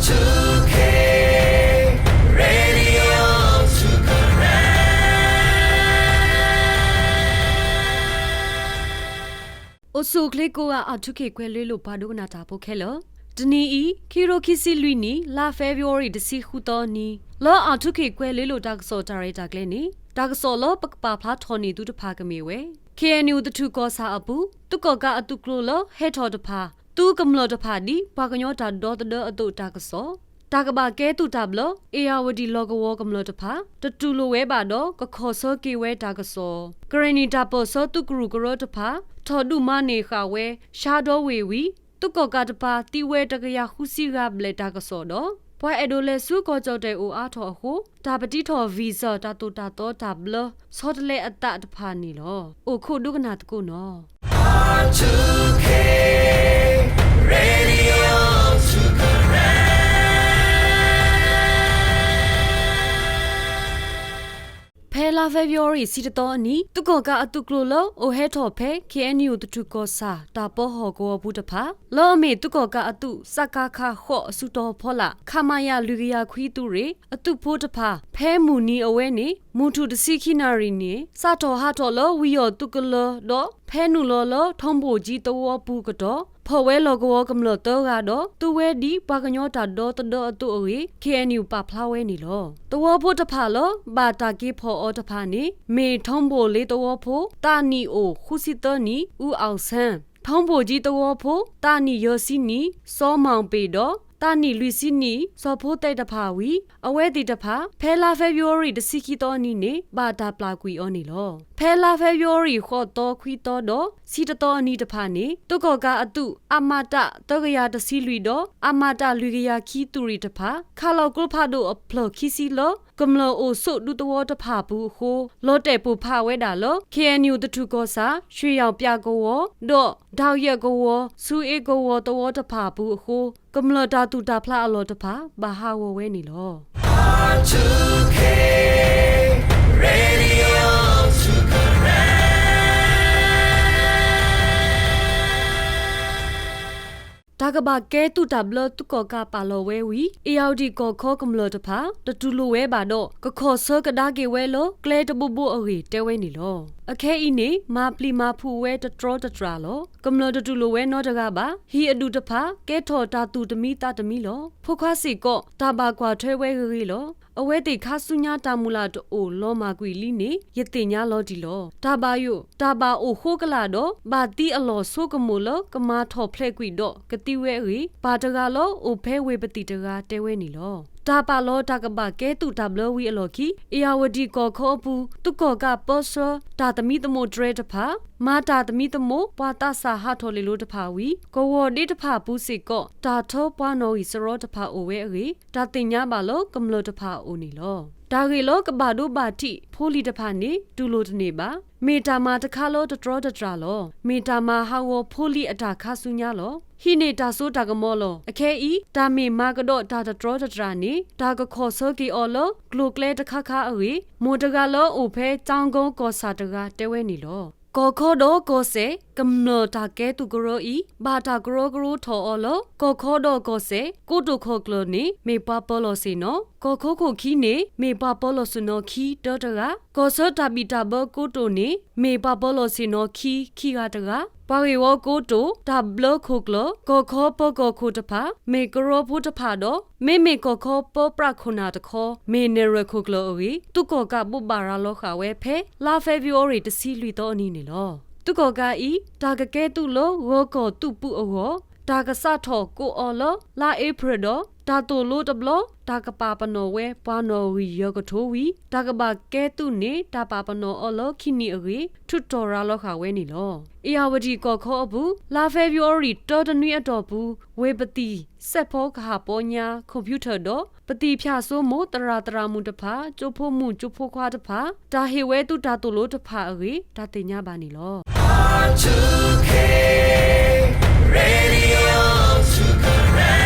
two K Radio two Karen အိၣ်ဆူၣ်အိၣ်ချ့ကိးဂၤ R two K ကွဲၤလ့လိာ်ပှၤဒိကနၣ်တၢ်ဖိခဲလၢာ်, တနံၤအံၤ ခံကထိခံဆံလွံၢ်နံၣ် လါ February တဆံဃုသီအနံၤ လၢ R two K ကွဲၤလ့လိာ်တၢ်ကစီၣ်တၢ်ရဲၣ်တၢ်ကျဲၤန့ၣ် တၢ်ကစီၣ်လၢပကပာ်ဖျါထီၣ်န့ၢ်သုတဖၣ်ကမ့ၢ်ဝဲ K N U သထူၣ်ကီၢ်ဆၣ်အပူၤ သုးကီၣ်ကးအသုးကျိၤလၢဟဲထီၣ်တဖၣ် သုကမျၢၢ်တဖၣ်ဒ်ပှၤကညီတၢ်ဒီသဒၢအသိးတၢ်ကစီၣ်, တၢ်ကဘၣ်ကဲသုးတၢ်ဘျၢ အ့ၣ်ယၣ်ဝတံၣ်လီၢ်ကဝီၤကမျၢၢ်တဖၣ် တတူၢ်လိာ်ဝဲဘၣ်ဒီး ကခီၣ်ဆၢက့ၤဝဲတၢ်ကစီၣ်, ကရ့ၣ်နံၣ်တၢ်ပၢၢ်ဆၢသုးကရူၢ်ကရၢတဖၣ် ထီၣ်ဒုးမၤန့ၢ်ဃာ်ဝဲ ရှါဒီဝ့ၢ်ဝံၤ သုးကီၣ်ကးတပၤသံဝဲတကယၤဃုဆံဂၤဘျဲၣ်တၢ်ကစီၣ်ဒီး ပှၤအဲၣ်ဒိးလဲၤဆူကီၢ်ကၠီၣ်တဲၣ်အိၣ်အါထီၣ်အဃိ တၢ်ပတံထီၣ် visa တၢ်သိၣ်တၢ်သီတၢ်ဘျၢ ဆီတလဲအသးတဖၣ်န့ၣ်လီၤ. အိၣ်ခိးဒိကနၣ်သကိးနီၤ. ဖဲလါ February ဆံတသီအနံၤ သုးကီၣ်ကးအသုးကျိၤလၢအိၣ်ဟဲထီၣ်ဖဲ K N U သထူၣ်ကီၢ်ဆၣ် တၢ်ပၢဟီၣ်ကဝီၤပူၤတဖၣ် လၢအမ့ၢ်သုးကီၣ်ကးအသုး စကခ ဃိး အစုတီၤဖီလာ် ခမရ လွံၢ်ကယၤခွံသုးရ့ၣ် အသုးဖိတဖၣ် ဖဲမုၢ်နံၤအဝဲန့ၣ် မုၢ်ထူၣ်တဆံခံနၣ်ရံၣ်န့ၣ် စးထီၣ်ဟးထီၣ်လၢဝံၤယီၢ်သုးကလၢၤဒီး ဖဲနုာ်လီၤလၢ ထီဘိၣ်ကၠံသဝီပူၤကတီၢ် ဖီၣ်ဝဲလီၢ်ကဝီၤကမျၢၢ်သၢဂၤဒီး သုဝဲဒ်ပှၤကညီတၢ်ဒီသဒၢအသိးအဂ့ၢ် K N U ပာ်ဖျါဝဲန့ၣ်လီၤ. သဝီဖိတဖၣ်လၢ ဘၣ်တၢ်က့ၤဖီၣ်အီၤတဖၣ်န့ၣ် မ့ၢ်ထီဘိၣ်လ့သဝီဖိ သးနံၣ်အိၣ်ဃုဆံသၢနံၣ် အူအီၣ်ဆၣ်, ထီဘိၣ်ကၠံသဝီဖိ သးနံၣ်ယဲၢ်ဆံနံၣ် စီၤမီၣ်ပ့ၣ်ဒီး သးနံၣ်လွံၢ်ဆံနံၣ် စီၤဖိသဲးတဖၣ်ဝံၤ အဝဲသ့ၣ်တဖၣ် ဖဲလါ February တဆံခံသီအနံၤန့ၣ် ဘၣ်တၢ်ပျၢ်ကွံာ်အီၤန့ၣ်လီၤ. ဖဲလါ February ဃိးသီ ခွံသီဒီး ဆံတသီအနံၤတဖၣ်န့ၣ် သုးကီၣ်ကးအသုး အမတ သၢကယၤတဆံလွံၢ်ဒီး အမတ လွံၢ်ကယၤခံသုးရ့ၣ်တဖၣ် ခးလီၤကျိဖးဒိၣ်အဖျၢၣ်ခံဆံလၢ ကမျၢၢ်အိၣ်ဆိးဒူသဝီတဖၣ်ပူၤအဃိ လီၤတဲာ်ပိၢ်ဖးဝဲဒၣ်လၢ K N U သထူၣ်ကီၢ်ဆၣ် ရွှေရောင်ပြားကဝီၤ ဒီး ဒၣ်ယဲၢ်ကဝီၤ ဆူအ့ကဝီၤသဝီတဖၣ်အပူၤအဃိ ကမျၢၢ်တၢ်သူၣ်တၢ်ဖျးအလီၢ်တဖၣ် ဘၣ်ဟးဂီၤဝဲန့ၣ်လီၤ. တၢ်ကဘၣ်ကဲသုးတၢ်ဘျၢ သုးကီၣ်ကးပာ်လီၤဝဲဝံၤ အ့ၣ်ယၣ်ဝတံၣ်ကီၢ်ခီကမျၢၢ်တဖၣ် တတူၢ်လိာ်ဝဲဘၣ်ဒီး ကခီၣ်ဆၢကဒါက့ၤဝဲလၢ ကျဲတဘိဘိအဂ့ၢ် တဲဝဲန့ၣ်လီၤ. အခဲအံၤန့ၣ် မၤပျံၤမၤဖုးဝဲတတြီတတြၢ်လီၤ. ကမျၢၢ်တတူၢ်လိာ်ဝဲနီတဂၤဘၣ်. ဟံၣ်အဒူၣ်တဖၣ် ကဲထီၣ်တၢ်သူၣ်တမံသးတမံလီၤ. ဖိခွါစ့ၢ်ကီး တၢ်ဘၣ်ကွၢ်ထွဲဝဲဂ့ၤဂ့ၤလီၤ. အဝဲသ့ၣ်ခါဆူညါတၢ်မုၢ်လၢ်တအိၣ် လီၤမၢ်ကွံာ်လံန့ၣ် ယသ့ၣ်ညါလီၤတံၢ်လီၤ. တၢ်ဘၣ်ယိၣ် တၢ်ဘၣ်အိၣ်ဃိကလာ်ဒီး ဘၣ်သံအလီၢ်ဆိကမိၣ်လၢ ကမၤထီၣ်ဖျဲးကွံာ်ဒီးကသံဝဲအဂ့ၢ် ပၢ်တဂၤလၢအိၣ်ဖဲဝ့ၢ်ပသံၣ်တဂၤတဲဝဲန့ၣ်လီၤ. တၢ်ပာ်လီၤတၢ်ကဘၣ်ကဲသုးတၢ်ဘျၢဝံၤအလီၢ်ခံ အ့ၣ်ယၣ်ဝတံၣ်ကီၢ်ခီအပူၤ သုးကီၣ်ကးပၢဆှၢတၢ်သမံသမိးတြဲၤတဖၣ် မၤတၢ်သမံသမိး ပှၤသးစၢ်ဟးထီၣ်လဲၤလိၤတဖၣ်ဝံၤ ကဝီၤဒ့တဖၣ်ပူၤစ့ၢ်ကီး တၢ်ထၢပှၤနီၣ်ဂံၢ်စရီတဖၣ်အိၣ်ဝဲအဂ့ၢ် တၢ်သ့ၣ်ညါဘၣ်လၢကမျၢၢ်တဖၣ်အအိၣ်န့ၣ်လီၤ. တၢ်ဂ့ၢ်လၢကဘၣ်ဒိဘၣ်ထံးဖိလံၤတဖၣ်န့ၣ် တူၢ်လိာ်တန့ၢ်ဘၣ်. မ့ၢ်တၢ်မၤတခါလၢတတြီတတြၢ်လီၤ. မ့ၢ်တၢ်မၤဟးဂီၤဖိလံၤအတၢ်ခါဆူညါလီၤ. ဟံးန့ၢ်တၢ်စိတၢ်ကမီၤလီၤ. အခဲအံၤ တၢ်မ့ၢ်မၤကဒီးတၢ်တတြီတတြၢ်န့ၣ် တၢ်ကခီၣ်ဆၢက့ၤအီၤလၢကျိၤကျဲတခါခါအဂ့ၢ် မိၢ်တဂၤလၢအိၣ်ဖဲ ကၠီကီကီၢ်ဆၣ်တဂၤတဲဝဲန့ၣ်လီၤ. ကီၢ်ခီဒီးကီၢ်စဲၣ် ကမျၢၢ်တၢ်ကဲသုးကရၢအံၤ ဘၣ်တၢ်ကရၢကရိထီၣ်အီၤလၢ ကီၢ်ခီဒီးကီၢ်စဲၣ် ကိတိာ်ခီၣ်ကျၢၢ်န့ၣ် မ့ၢ်ပှၤပၢၤလီၢ်ဆ့ၣ်နီၤ, ကီၢ်ခီခိၣ်ခံန့ၣ် မ့ၢ်ပှၤပၢၤလီၢ်ဆ့ၣ်နီၤခံတၢတဂၤ, ကီၢ်ဆၢတၢ်ဘံၣ်တၢ်ဘၢကိတိာ်န့ၣ် မ့ၢ်ပှၤပၢၤလီၢ်ဆ့ၣ်နီၤခံခံဂၤတဂၤ, ပှၤဂ့ၢ်ဝီကိတိာ် တၢ်ဘျၢခိၣ်ကျၢၢ် ကီၢ်ခီပၢၤကီၢ်ခိၣ်တဖၣ် မ့ၢ်ကရၢဖိတဖၣ်ဒီး မ့မ့ၢ်ကီၢ်ခီပၢပြးခိၣ်နၢ်တခီ မ့ၢ်နဲၣ်ရွဲၣ်ခိၣ်ကျၢၢ်အဂ့ၢ် သုးကီၣ်ကးဘိးဘၣ်ရၤလီၤဃာ်ဝဲဖဲ လါ February တဆံလွံၢ်သီအနံၤန့ၣ်လီၤ. သုးကီၣ်ကးအံၤ တၢ်ကကဲသုးလၢဂီၤကီၢ်သုးပူၤအဂီၢ် တၢ်ကစးထီၣ်ကိးအီၤလၢ လါအ့ဖြ့ၣ်ဒီး တၢ်သိၣ်လိတဘျီ တၢ်ကပာ်ပနီၣ်ဝဲပှၤနီၣ်ဂံၢ်ယဲၢ်ကထိဝံၤ တၢ်ကဘၣ်ကဲသုးန့ၣ် တၢ်ပာ်ပနီၣ်အီၤလၢခံနံၣ်အဂ့ၢ် ထုးထီၣ်ရၤလီၤဃာ်ဝဲန့ၣ်လီၤ. အ့ၣ်ယၣ်ဝတံၣ်ကီၢ်ခီအပူၤ လါ February တၢတနွံအတီၢ်ပူၤ ဝ့ၢ်ပသံၣ် စဲးဖီကဟၣ်ပီညါ computer ဒီး ပသံၣ်ဖၠၣ်စိမိၤသရၣ်သရၣ်မုၣ်တဖၣ် ကၠိဖိမုၣ်ကၠိဖိခွါတဖၣ် တၢ်ဟ့ၣ်ဝဲသုးတၢ်သိၣ်လိတဖၣ်အဂ့ၢ် တၢ်သ့ၣ်ညါဘၣ်န့ၣ်လီၤ.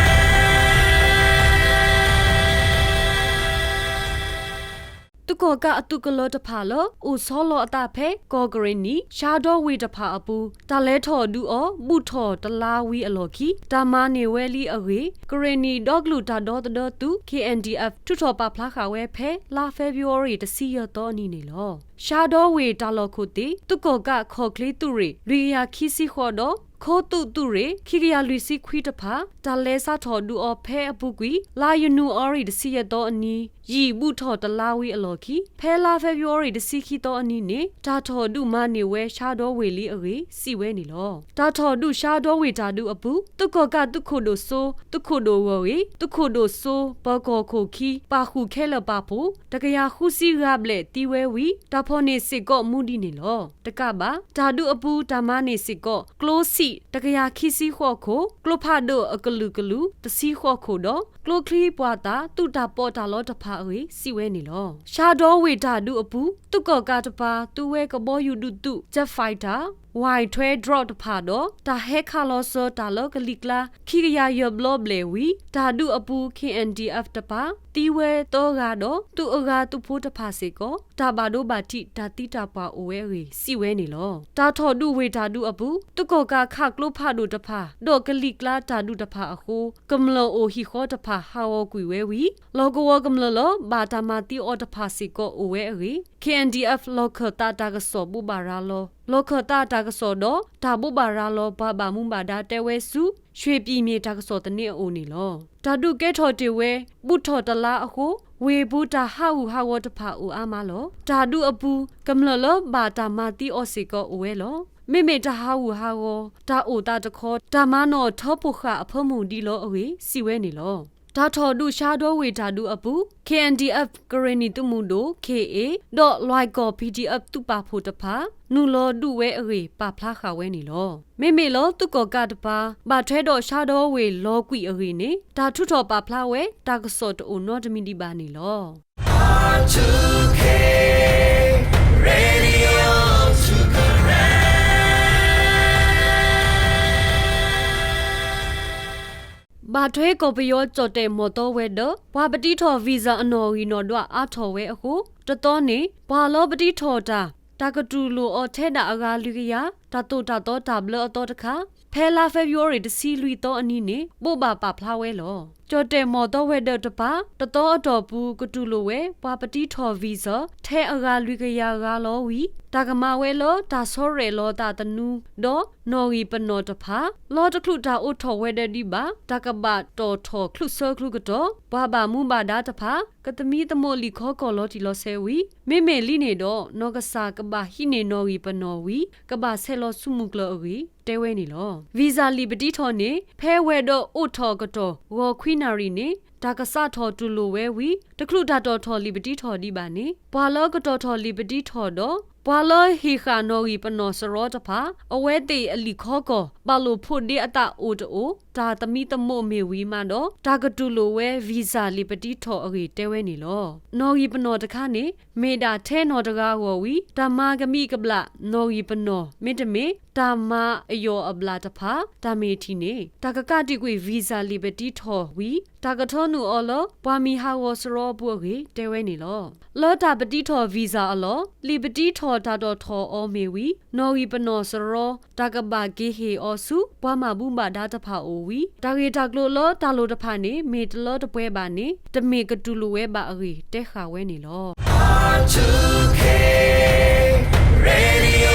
သုးကီၣ်ကးအသုးကလၢၤတဖၣ်လၢ အိၣ်ဆီလီၤအသးဖဲ ကီၢ်ကရ့ၣ်နံၣ် ရှါဒီဝ့ၢ်တဖၣ်အပူၤ တၢ်လဲၤထီၣ်ဒုးအီၤ ဘူးထီၣ်တလါဝံၤအလီၢ်ခံ တၢ်မၤန့ၢ်ဝဲလံအဂ့ၢ် ကရ့ၣ်နံၣ်ဒီကလုာ်တၢ်ဒီသဒၢသုး K N D F ထုးထီၣ်ပာ်ဖျါဃာ်ဝဲဖဲ လါဖ့ၤဘြူၤအါရံၤ တဆံယဲၢ်သီအနံၤန့ၣ်လီၤ. ရှါဒီဝ့ၢ်တၢ်လီၢ်ခိၣ်သ့ၣ် သုးကီၣ်ကးခီၣ်ချ့သုးရ့ၣ် လွံၢ်ကယၤခံဆံဃိးဒီး ခိသုးသုးရ့ၣ် ခံကယၤလွံၢ်ဆံခွံတဖၣ် တၢ်လဲၤစးထီၣ်ဒုးအီၤဖဲအပူၤကွံာ် လါယနူၤအါရံၤ တဆံယဲၢ်သီအနံၤ ယံာ်ဘူးထီၣ်တလါဝံၤအလီၢ်ခံ ဖဲလါဖ့ၤဘြူၤအါရံၤ တဆံခံသီအနံၤန့ၣ် တၢ်ထီၣ်ဒုးမၤန့ၢ်ဝဲရှါဒီဝ့ၢ်လံအဂ့ၢ် စံးဝဲန့ၣ်လီၤ. တၢ်ထီၣ်ဒုးရှါဒီဝ့ၢ်တၢ်ဒုးအပူၤ သုးကီၣ်ကးသုးခိၣ်ဒိၣ်စိ သုးခိၣ်ဒိၣ်ဂီၢ်ဂ့ၢ် သုးခိၣ်ဒိၣ်စိ ပၢၤကီၢ်ခိၣ်ခံ ပာ်ဃုာ်ခဲလၢာ်ပာ်ဖှိၣ် တကယၤဃုဆံဂၤဘျဲၣ်သံဝဲဝံၤ တၢ်ဖီၣ်န့ၢ်စ့ၢ်ကီးမူဒံးန့ၣ်လီၤ. တကးဘၣ် တၢ်ဒုးအပူၤ တၢ်မၤန့ၢ်စ့ၢ်ကီး ကျိဆံး တကယၤခံဆံဃိးခိၣ်, ကျိဖးဒိၣ်အကလုာ်ကလုာ် တဆံဃိးခိၣ်ဒီး ကျိချံပှာ်သၣ် သုးတၢ်ပီးတၢ်လီတဖၣ်အဂ့ၢ် စံးဝဲန့ၣ်လီၤ. ရှါဒီဝ့ၢ်တၢ်ဒုးအပူၤ သုးကီၣ်ကးတပၤ သူဝဲကဘီယူၤဒုးသုး Jet Fighter, ဝဲၢ်ထွဲ drone တဖၣ်ဒီး တၢ်ဟဲခးလီၤစၢၤတၢ်လၢကလံၤကျါ ခံကယၤယဲၢ်ဘျီဘျဲၣ်ဝံၤ တၢ်ဒုးအပူၤ K N D F တပၤ သံဝဲသၢဂၤဒီး သုးအဂၤသုးဖိတဖၣ်စ့ၢ်ကီး တၢ်ဘၣ်ဒိဘၣ်ထံး တၢ်သံတၢ်ပှၢ်အိၣ်ဝဲအဂ့ၢ် စံးဝဲန့ၣ်လီၤ. တၢ်ထီၣ်ဒုးဝ့ၢ်တၢ်ဒုးအပူၤ သုးကီၣ်ကးခးကျိဖးဒိၣ်တဖၣ် ဒီးကလံၤကျါတၢ်ဒုးတဖၣ်အဃိ ကမျၢၢ်အိၣ်ဟံၣ်ဃီတဖၣ် ဟးဂီၤကွံာ်ဝဲဝံၤ လီၢ်ကဝီၤကမျၢၢ်လၢဘၣ်တၢ်မၤသံအီၤတဖၣ်စ့ၢ်ကီးအိၣ်ဝဲအဂ့ၢ် K N D F လီၢ်ခၢၣ်သးတၢ်ကစီၣ်ဘိးဘၣ်ရၤလီၤ လီၢ်ခၢၣ်သးတၢ်ကစီၣ်ဒီး တၢ်ဘိးဘၣ်ရၤလီၤပှၤဘၣ်မူဘၣ်ဒါတဲဝဲဆူ ရွှေပြည်မြေ တၢ်ကစီၣ်သန့အအိၣ်န့ၣ်လီၤ. တၢ်ဒုးကဲထီၣ်တ့ၢ်ဝဲ ဘူးထီၣ်တလါအဃိ ဝ့ၢ်ပူၤတၢ်ဟးဂူာ်ဟးဂီၤတဖၣ်အိၣ်အါမးလီၤ. တၢ်ဒုးအပူၤ ကမျၢၢ်လၢဘၣ်တၢ်မၤသံအီၤစ့ၢ်ကီးအိၣ်ဝဲလီၤ. မ့မ့ၢ်တၢ်ဟးဂူာ်ဟးဂီၤ တၢ်အိၣ်သးတခီ တၢ်မၤနီၣ်ထၢဖှိၣ်ဃာ်အဖၢမုၢ်ဒံးလီၤအဂ့ၢ် စံးဝဲန့ၣ်လီၤ. တၢ်ထီၣ်ဒုးရှါဒီဝ့ၢ်တၢ်ဒုးအပူၤ K N D F ကရ့ၣ်နံၣ်သုးမုၢ်ဒိၣ် K A ဒီးလွဲၢ်ကီၢ် P D F သုးပာ်ဖှိၣ်တဖၣ် နုာ်လီၤဒုးဝဲအဂ့ၢ် ပာ်ဖျါဃာ်ဝဲန့ၣ်လီၤ. မ့မ့ၢ်လၢသုးကီၣ်ကးတပၤ ဘၣ်ထွဲဒီးရှါဒီဝ့ၢ်လီၤကွံာ်အဂ့ၢ်န့ၣ် တၢ်ထုးထီၣ်ပာ်ဖျါဝဲ တၢ်ကစီၣ်တအိၣ်နီတမံၤဒံးဘၣ်န့ၣ်လီၤ. ဘၣ်ထွဲကီၢ်ပယီၤကၠီၣ်တဲၣ်မီၢ်သီဝဲၤဒၢး ပှၤပတံထီၣ် visa အနီၣ်ဂံၢ်နီၣ်ဒွးအါထီၣ်ဝဲအဃိ တသီန့ၣ် ပှၤလၢပတံထီၣ်တၢ် တၢ်ကတူၢ်လိာ်အီၤထဲဒၣ်အဂၤလွံၢ်ကယၤ တၢ်သိၣ်တၢ်သီတၢ်ဘျၢအသီတခါ ဖဲလါဖ့ၤဘြူၤအါရံၤ တဆံလွံၢ်သီအနံၤန့ၣ် ဘိးဘၣ်ပာ်ဖျါဝဲလီၤ. ကၠီၣ်တဲၣ်မီၢ်သီဝဲၤဒၢးတပၤ တသီအတီၢ်ပူၤ ကတူၢ်လိာ်ဝဲ ပှၤပတံထီၣ် visa ထဲအဂၤလွံၢ်ကယၤဂၤလီၤဝံၤ တၢ်ကမၤဝဲလၢတၢ်ဆီရဲၣ်လီၤသးသနူဒီး နီၣ်ဂံၢ်ပနီၣ်တဖၣ် လီတချုးတၢ်အိးထီၣ်ဝဲၤဒၢးဒံးဘၣ် တၢ်ကဘၣ်တီၣ်ထီၣ်ချုးဆၢချုးကတီၢ် ပှၤဘၣ်မူဘၣ်ဒါတဖၣ် ကသမံသမိးလံာ်ခီကီၢ်လီၤတံၢ်လီၤဆဲးဝံၤ မ့မ့ၢ်လံန့ၣ်ဒီး နီၢ်ကစၢ်ကဘၣ်ဟံးန့ၢ်နီၣ်ဂံၢ်ပနီၣ်ဝံၤ ကဘၣ်ဆဲးလီၤဆူမုၢ်ကျၢၤအဂ့ၢ် တဲဝဲန့ၣ်လီၤ. visa လံာ်ပတံထီၣ်န့ၣ် ဖဲဝဲၤဒၢးအိးထီၣ်အကတီၢ် ဂီၤခွံနၣ်ရံၣ်န့ၣ် တၢ်ကစးထီၣ်တူၢ်လိာ်ဝဲဝံၤ တချုးတၢ်တီၣ်ထီၣ်လံာ်ပတံထီၣ်ဒံးဘၣ်န့ၣ် ပှၤလၢကတီၣ်ထီၣ်လံာ်ပတံထီၣ်ဒီး ပှၤလၢဟ့ၣ်ဃာ်နီၣ်ဂံၢ်ပနီၣ်စရီတဖၣ် အဝဲသ့ၣ်အလံာ်ခီကီၢ် ဘၣ်လိာ်ဖိးဒ့အသးအိၣ်တအိၣ် တၢ်သမံသမိးမ့ၢ်ဝံၤမးဒီး တၢ်ကတူၢ်လိာ်ဝဲ visa လံာ်ပတံထီၣ်အဂ့ၢ်တဲဝဲန့ၣ်လီၤ. နီၣ်ဂံၢ်ပနီၣ်တခါန့ၣ် မ့ၢ်ဒၣ်ထဲနီၣ်တဂၤအဂီၢ်ဝံၤ တၢ်မၤကမံးကဘျၣ်နီၣ်ဂံၢ်ပနီၣ် မ့တမ့ၢ် တၢ်မၤအယီၢ်အဘျၣ်တဖၣ် တၢ်မ့ၢ်ထံၣ်န့ၣ် တၢ်ကကးတံာ်ကွံာ် visa လံာ်ပတံထီၣ်ဝံၤ တၢ်ကထၢနုာ်အီၤလၢ ပှၤမံၤဟးဂီၤစရီအပူၤအဂ့ၢ် တဲဝဲန့ၣ်လီၤ. လၢတၢ်ပတံထီၣ် visa အလီၢ် လံာ်ပတံထီၣ်တၢ်တီၣ်ထီၣ်အီၤမ့ၢ်ဝံၤ နီၣ်ဂံၢ်ပနီၣ်စရီ တၢ်ကဘၣ်က့ၤဟ့ၣ်အီၤဆူ ပှၤဘၣ်မူဘၣ်ဒါတဖၣ်အအိၣ်ဝံၤ တၢ်ဂ့ၢ်တၢ်ကျိၤလၢတၢ်လိၣ်တဖၣ်န့ၣ် မ့ၢ်တလၢတပှဲၤဘၣ်န့ၣ် တမ့ၢ်ကတူၢ်လိာ်ဝဲဘၣ်အဂ့ၢ် တဲဃာ်ဝဲန့ၣ်လီၤ.